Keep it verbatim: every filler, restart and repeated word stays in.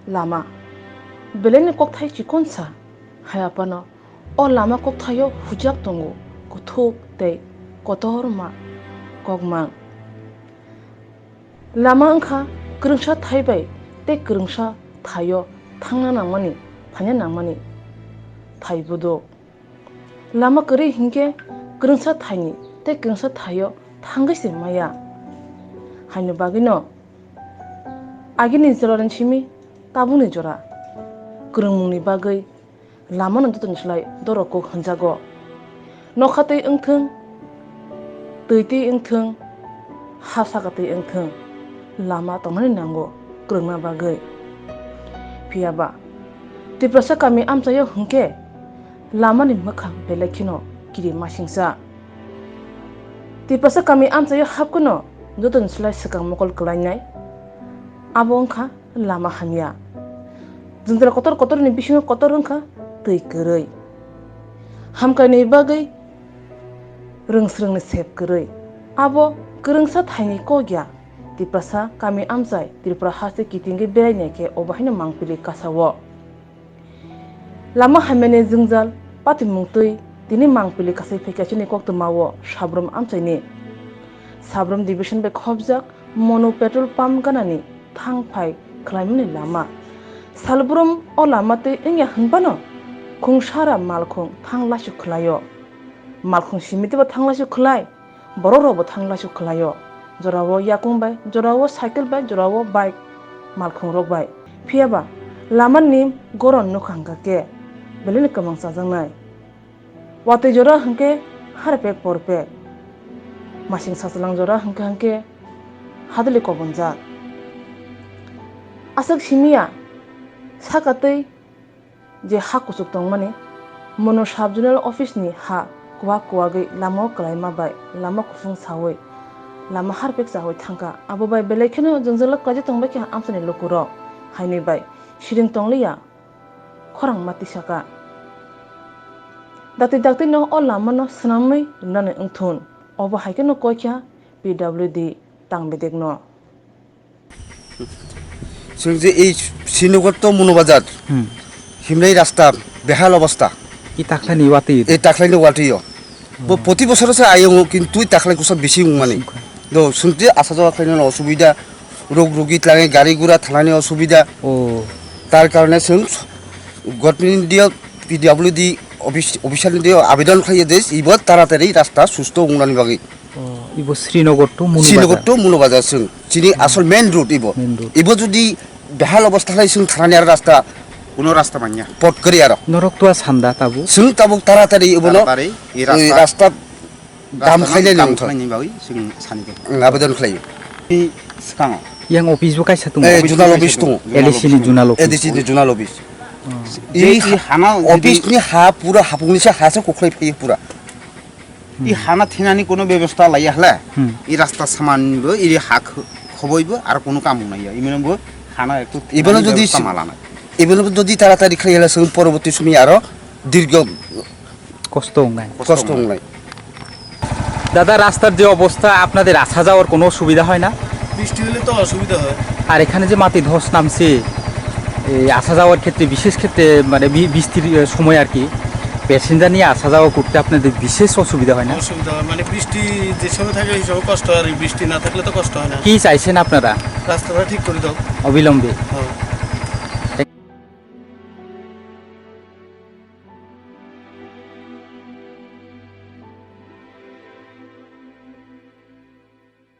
Lama. Belaini kokthai chikonsa. Hai aphano o lama kokthaio hujak tongo kuthuk tei kotorma kokmang. Lama wngkha kwrwngsa thai bai tei kwrwngsa thaio thangna nangmani, phaina nangmani thai buduk. Lama kwrwi hinkhe kwrwngsa thaini tei kwrwngsa thaio thangwi se maya. Haini bagwino agini jorani simi tabukni jora kwrwngmungni bagwi lamano jotoni slai dorok kok hwnjago. Nokha twi wngthwng, twi twi wngthwng, ha saka twi wngthwng, lama tongnani nango kwrwngna bagwi. Phiya ba, Tiprasa kami amchaio hwnkhe lamani mwkhang belai kheno kiri masingsa. Tiprasa kami amchaio hapkheno jotoni slai swkang mokol kwlainai, abo wngkha lama hamya. Jwngjal kotor kotorni bisingo kotor wngkha twi kwrwi. Hamkraini bagwi rwngsrwngni sep kwrwi. Abo kwrwngsa thaini kok ya. Tiprasa kami amchai Tripura haste kitingwi berainai khe obo haino mangpili kasao. Lama hamyani jwngjal patimung twi tini mangpili kasai phaikha chini koktwmao Sabrum amchaini. Sabrum division bai khopjak Monu petrol pump ganani thang phai khwlaimani lama. Salbrum o lama twi wngya hwnphano khungsara malkhung thang laisu khwlaio. Malkhung simi twibo thang laisu khwlai, borok rokbo thang laisu khwlaio. Jorao yakung bai, jorao cycle bai, jorao bike malkhung rok bai. Phiya ba lama ni goron nokha hwnkha khe belai ni kwmang chajaknai. Watwi jora hwnkhe harpek porpek. Masing sachalang jora hwnkhe hwnkhe hadwli kobonjak. Aswk simiya saka twi je ha kuchuk tongmani, mono sub zonal office ni ha kuwak kuwagwi lama o kwlaima bai lama kuphung sawi lama harpek chawi thangkha. Abo bai belai kheno jwngjalo kwlaijak tongbaikha amchaini lukurok, haini bai siring tongliya. Khorang ma tisaka. Dakti dakti no o lama no swnamwi rwnani wngthun. Obo hai kheno koi kha P W D tang bedek no. Chwng je ei Srinagar to Mono Bazar. Hmm. Himlai rasta behal obostha. I takhlai ni watwi. Ei takhlai ni watwi o. Bo proti bosoro se ayung, kintu takhlai kusa bisi wngmani. Bisi wngkha. Do, sungti asa jaga khlainani osubida, rog rugi tlangai gari gura thanani osubida. Oh. Tar karone sung government ni dio P W D office, official ni dio abedon khlaiya de, ibo taratari rasta susto wngnani bagwi. Oh, ibo Srinagar to Mono Srinagar Bazar. To Mono Bazar sung. Chini asol main road ibo. Main road. Ibo jodi behal obostha khlai sung thanani aro rasta. Kuno rasta manya. Pot kari aro. Norok to sanda tabuk. Sung tabuk taratari ibono. Taratari, i rasta. I rasta dam khainai dam nang thok. Khainai bagwi sung sani khe. Ang abedon khlai. I swkango. Yang office bo kaisa tongo. Eh, office zonal kaisa office tongo. Tongo. A D C ni zonal office. A D C ni zonal office. Oh. I je i ha-, hana office jodi ni ha pura hapung ni se ha se kokhlai phai pura. I hana thinani kono bebostha laiya hla. Hmm. I rasta saman bo, i ha kh-, khoboi bo, ar kono kamung naiya. Imano bo hana ektu ibano thinani jodi bebostha si-, ma lanai. Ibano jodi taratari khlai hla, sung poroborti somoy aro dirgo kosto wngnai. Kosto wngnai. দাদা, রাস্তার যে অবস্থা, আপনাদের আসা যাওয়ার কোনো অসুবিধা হয় না? বৃষ্টি হলে তো অসুবিধা হয়। আর এখানে যে মাটি ধস নামছে, এই আসা যাওয়ার ক্ষেত্রে, বিশেষ ক্ষেত্রে, মানে, বি-, বৃষ্টির, এ, সময় আর কি, প্যাসেঞ্জার নিয়ে আসা যাওয়া করতে আপনাদের বিশেষ অসুবিধা হয় না? অসুবিধা হয়, মানে, বৃষ্টি যে সময় থাকে, ওই সময় কষ্ট হয়, আর বৃষ্টি না থাকলে তো কষ্ট হয় না। কি চাইছেন আপনারা? রাস্তাটা ঠিক করে দাও। অবিলম্বে? হ্যাঁ।